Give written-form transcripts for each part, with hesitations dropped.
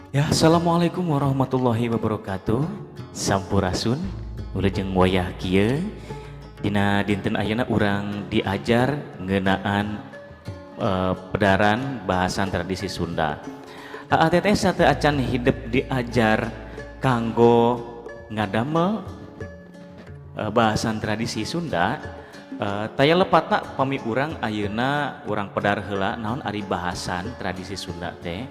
Ya, assalamualaikum warahmatullahi wabarakatuh. Sampurasun, wilujeng wayah kieu. Dina dinten ayeuna urang diajar ngeunaan pedaran bahasan tradisi Sunda. AATT sateuacan hidep diajar kanggo ngadamel bahasan tradisi Sunda, taya lepatna pami urang ayeuna urang pedar heula naon ari bahasan tradisi Sunda teh.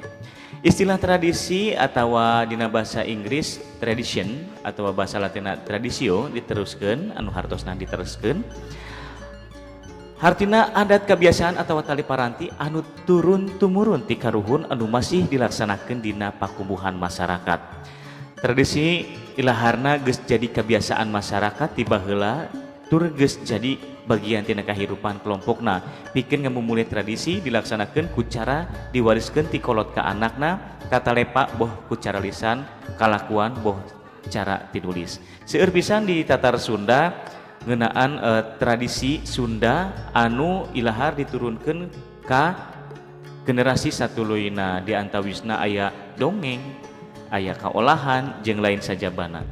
Istilah tradisi atau dina bahasa Inggris tradition atau bahasa Latina traditio diteruskeun, anu hartosna diteruskeun. Hartina adat, kebiasaan atau tali paranti anu turun tumurun ti karuhun anu masih dilaksanakeun dina pakumbuhan masyarakat. Tradisi ilaharna geus jadi kebiasaan masyarakat ti baheula tur geus jadi bagian tina kahirupan kelompokna. Pikeun ngamumule tradisi dilaksanakeun ku cara diwariskeun ti kolot ka anakna, katalepa boh ku cara lisan, kalakuan, boh cara tinulis. Seueur pisan di Tatar Sunda ngeunaan tradisi Sunda anu ilahar diturunkeun ka generasi satuluyna, di antawisna aya dongeng, aya kaolahan, jeung lain sajabana.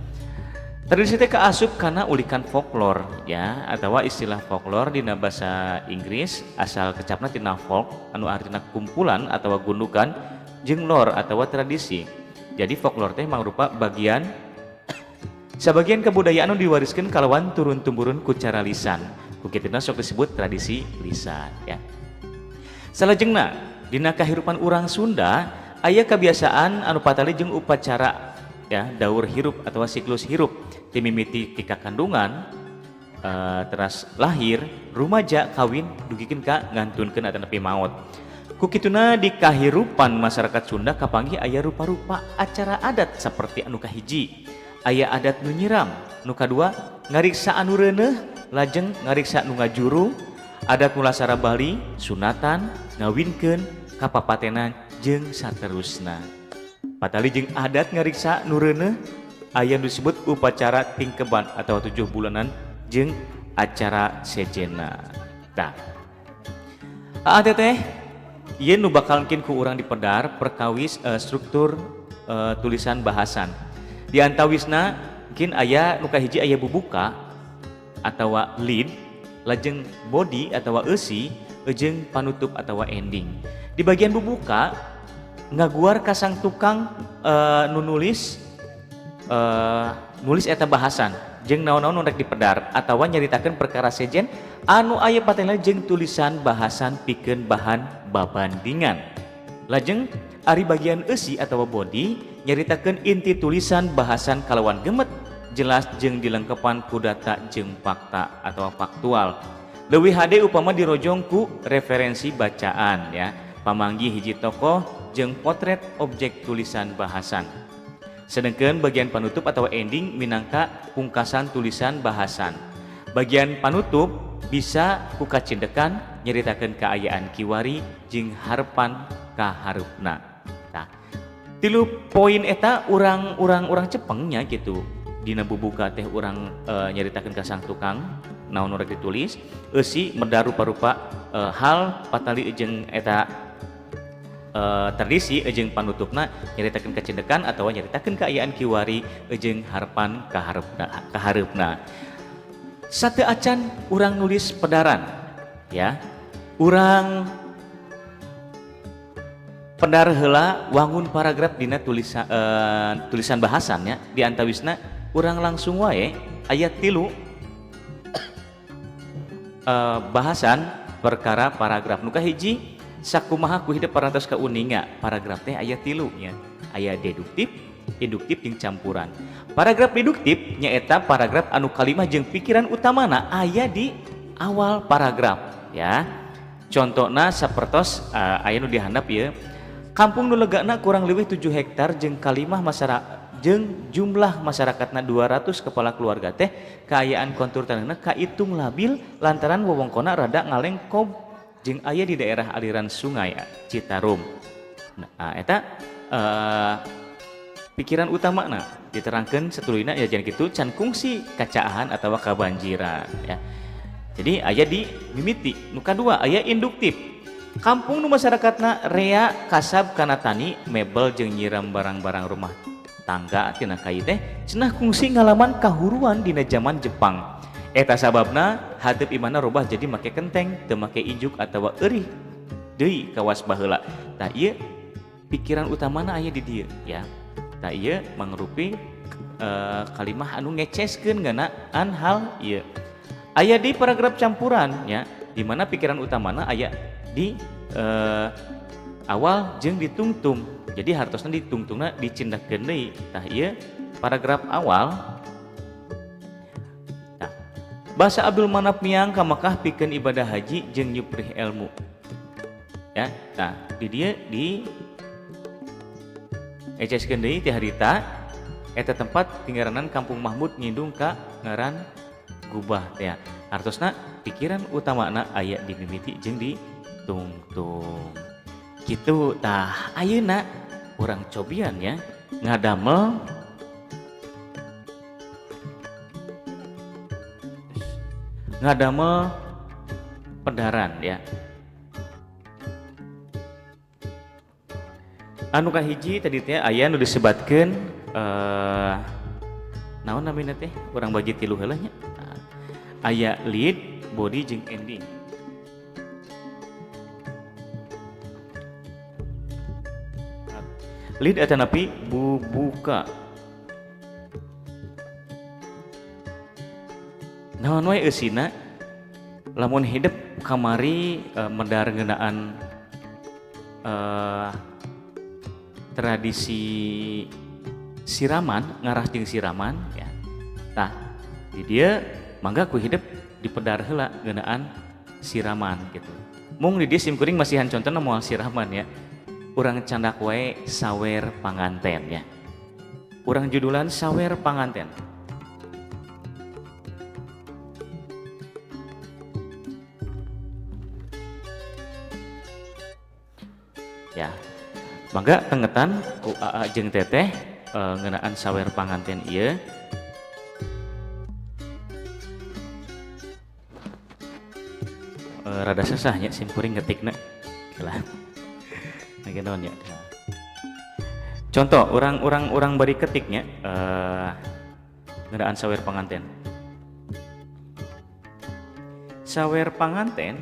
Tradisi teh kaasup kana ulikan folklor ya, atau istilah folklor dina bahasa Inggris asal kecapna tina folk anu artina kumpulan atau gundukan, jeung lore atau tradisi. Jadi folklore teh mangrupa bagian sabagian kebudayaan anu diwariskeun kalawan turun tumurun ku cara lisan. Ku kituna sok disebut tradisi lisan ya. Salajengna, dina kahirupan urang Sunda aya kebiasaan anu patali jeung upacara ya, daur hirup atau siklus hirup ti mimiti tika kandungan, teras lahir, rumaja, kawin, dugikeun ka ngantunkeun atanapi maot. Ku kituna di kahirupan masyarakat Sunda kapanggih aya rupa-rupa acara adat, seperti anu kahiji aya adat nu nyiram, nu kadua ngariksa anu reuneuh, lajeng ngariksa nu ngajuru, adat mulasara bali, sunatan, ngawinkeun, kapapatenan, jeung saterusna. Patali jeung adat ngariksa nu reuneuh aya nu disebut upacara tingkeban atau 7 bulanan jeung acara sejenna. Tah, aa, teteh, ieu nu bakal mungkin ku urang dipedar perkawis struktur tulisan bahasan. Di antawisna mungkin aya nu kahiji aya bubuka atau lead, lajeng body atau eusi, jeung panutup atau ending. Di bagian bubuka ngaguar ka sang tukang nu nulis, nulis eta bahasan jeung naon-naon nu rek dipedar atawa nyaritakeun perkara sejen anu aya patalina jeung tulisan bahasan pikeun bahan babandingan. Lajeng ari bagian eusi atau body nyaritakeun inti tulisan bahasan kalawan gemet, jelas, jeung dilengkepan ku data jeung fakta atau faktual. Leuwih hade upama dirojong ku referensi bacaan ya, pamanggih hiji tokoh jeung potret objek tulisan bahasan. Sedangkan bagian panutup atau ending minangka pungkasan tulisan bahasan. Bagian panutup bisa ku kacindekan nyaritakeun kaayaan kiwari jeung harepan ka hareupna. Tah, tilu poin eta urang urang urang cepengnya gitu. Dina bubuka teh urang nyaritakeun ka sang tukang naon nu rek ditulis, eusi medar rupa-rupa hal patali jeung eta tradisi, jeung panutupna nyaritakeun kacindekan atawa nyaritakeun kaayaan kiwari jeung harapan kaharepna kahareupna. Sateuacan urang nulis pedaran ya, urang pedar heula wangun paragraf dina tulisan bahasannya. Di antawisna urang langsung wae aya tilu bahasan perkara paragraf. Nu kahiji, sakumaha ku hidep parantos kauninga, paragraf teh aya tilu nya, aya deduktif, induktif, jeung campuran. Paragraf deduktif nyaeta paragraf anu kalimah jeung pikiran utamana aya di awal paragraf ya. Contohna sapertos aya nu dihandap ieu, kampung nu legana kurang leuwih 7 hektar jeung kalimah masyarakat jeung jumlah masyarakatna 200 kepala keluarga teh kaayaan kontur tanahna kaitung labil lantaran wewengkonna rada ngalengkob jeung aya di daerah aliran Sungai Citarum. Nah, eta pikiran utamana diterangkan satuluyna ya, jangan gitu can kungsi kacaahan atau kabanjiran ya. Jadi aya di mimiti. Nu kadua aya induktif. Kampung nu masyarakatna rea kasab kana tani, mebel jeung nyiram barang-barang rumah tangga tina kayu teh cenah kungsi ngalaman kahuruan dina zaman Jepang. Eta sababna hateup imahna robah jadi make kenteng, teu make injuk atawa eurih deui kawas baheula. Tah ieu pikiran utamana aya di dieu ya. Tah ieu mangrupi kalimah anu ngeceskeun ngeunaan hal ieu. Aya di paragraf campuran ya, di mana pikiran utamana aya di awal jeung ditungtung. Jadi hartosna ditungtungna dicindakkeun deui. Tah ieu paragraf awal. Tah, Basa Abdul Manaf miang ka Makkah pikeun ibadah haji jeung nyuprih ilmu. Ya, nah di dieu di eceskeun deui ti harita eta tempat tinggaranan Kampung Mahmud ngindung ka ngaran Gubah teh. Artosna pikiran utamana aya di mimiti jeung di tungtung. Kitu tah ayeuna urang cobian ya ngadamel ngadamel pedaran ya. Anu kahiji tadi teh aya nu disebatkeun naon namina teh urang bagi tilu heula nya. Aya lead, body jeung ending. Lead atanapi bubuka. Naon wae eusina lamun hidep kamari medar ngeunaan tradisi siraman, ngarah jeung siraman ya. Tah, di dieu mangga ku hidep dipedar heula ngeunaan siraman gitu. Mung di dieu sim kuring masihan contona moal siraman ya. Urang candak wae sawer panganten ya. Urang judulan sawer panganten. Ya. Mangga tengetan ku AA jeung Teteh ngeunaan sawer panganten ieu. Rada sesah nya sim kuring ngetikna. Lah. Nah, naon ya. Contoh orang-orang orang bari ketiknya ngeunaan sawer panganten. Sawer panganten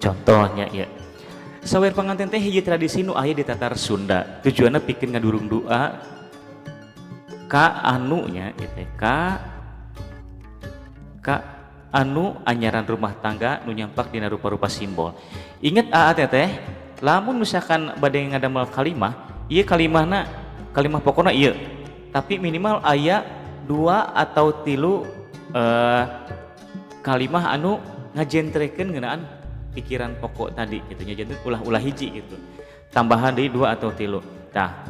contohnya ya. Sawer panganten teh hiji tradisi nu aya di Tatar Sunda. Tujuanna pikeun ngadurung doa ka anu nya ieu ka anu anyaran rumah tangga nu nyampak dina rupa-rupa simbol. Ingat aa teteh, lamun misalkan bade ngadamel kalimah, ieu kalimahna kalimah pokona ieu. Tapi minimal aya 2 atau 3 kalimah anu ngajentrekeun ngeunaan pikiran pokok tadi gitu nya, jadi ulah-ulah hiji gitu, tambahan deui 2 atau 3. Tah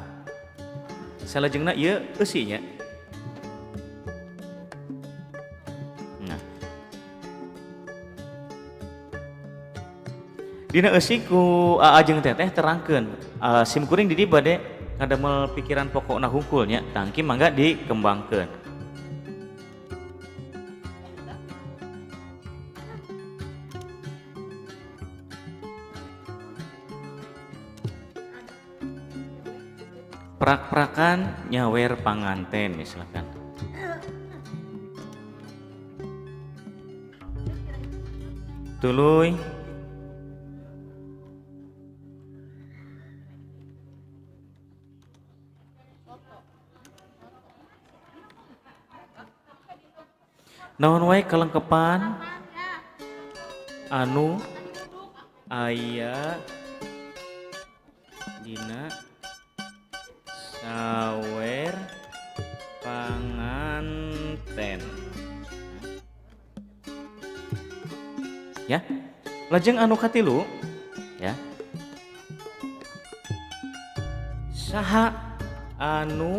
salajengna ieu eusi nya. Nah, dina eusi ku aa jeung teteh terangkeun sim kuring di dieu bade ngadamel pikiran pokokna hungkul nya, tangki mangga dikembangkeun. Prak-prakan nyawer panganten misalkan. Tuluy naon wae kelengkepan anu aya dina sawer panganten. Ya, lajeng anu katilu ya, saha anu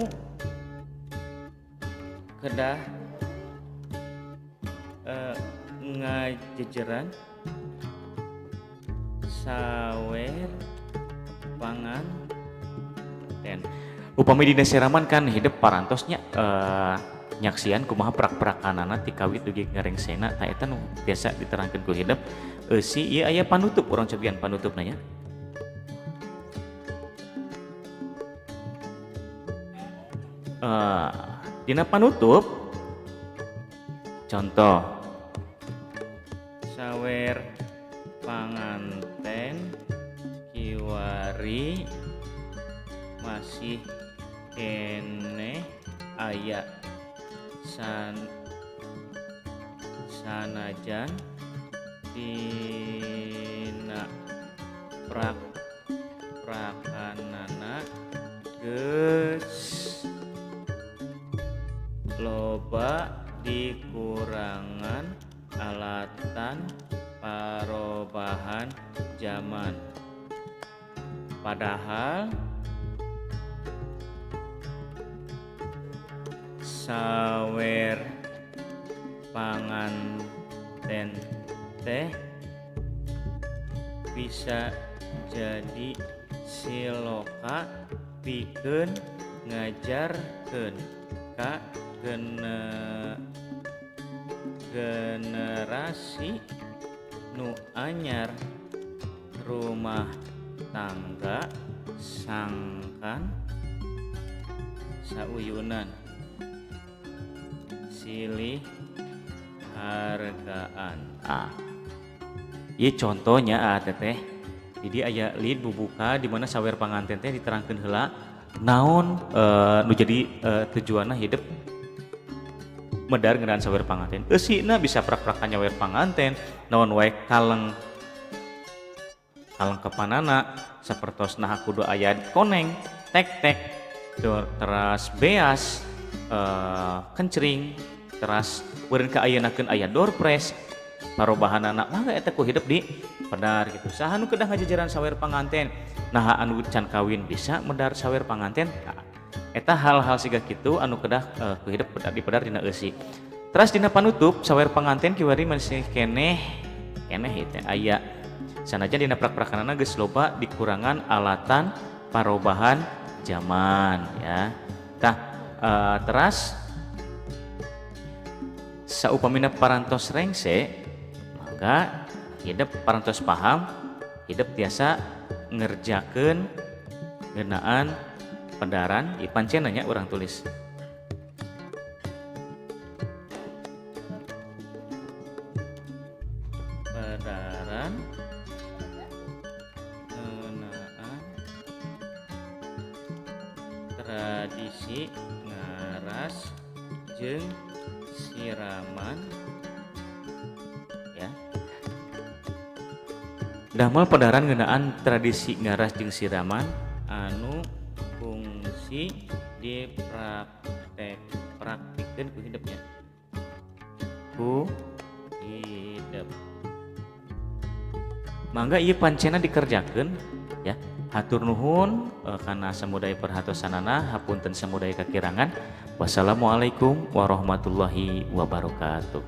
kedah ngajejeran sawer panganten. Upami dina siraman kan hidep parantosnya nyaksian kumaha prak-prakanana ti kawit dugi ngarengsena. Tah, eta nu biasa diterangkeun ku hidep eusi. Ieu aya panutup, urang cobian panutupna nya. Dina panutup contoh sawer panganten kiwari masih keneh aya sanajan dina prak prakanana geus loba dikurangan alatan parobahan zaman, padahal sawer panganten teh bisa jadi siloka pikeun ngajarkeun ka generasi nu anyar rumah tangga sangkan sauyunan silih hargaan. Ah, ieu contohnya. Ah, teteh, jadi aya lead bubuka di mana sawer panganten teh diterangkeun heula naon nu jadi tujuanna hidep medar ngeunaan sawer panganten. Eusina bisa prak-prakan nyawer panganten naon wae kalengkepanana, sapertos nah kudu aya koneng, tek-tek, teras beas, kencring, teras beureun kaayeunakeun aya doorprize parobahanana. Mangga eta ku hidep di pedar gitu. Saha nu kedah ngajejeran sawer panganten? Nah, anu can kawin bisa medar sawer panganten. Nah, eta hal-hal siga kitu anu kedah ku hidep di pedar dina eusi. Teras dina panutup sawer panganten kiwari masih keneh keneh ieu teh aya sanajan dina prak-prakanana geus loba dikurangan alatan parobahan zaman ya. Tah, teras saupamina parantos rengse, mangga hidep parantos paham, hidep tiasa ngerjakeun ngeunaan pedaran. Ieu pancen nya urang tulis pedaran ngeunaan tradisi ngaras jeung siraman ya. Damel pedaran ngeunaan tradisi ngaras jeung siraman anu kungsi dipraktek praktikeun ku hidepnya, ku hidep. Mangga ieu pancena dikerjakeun ya. Hatur nuhun kana samudaya perhatosanana, hapunten samudaya kakirangan. Wassalamualaikum warahmatullahi wabarakatuh.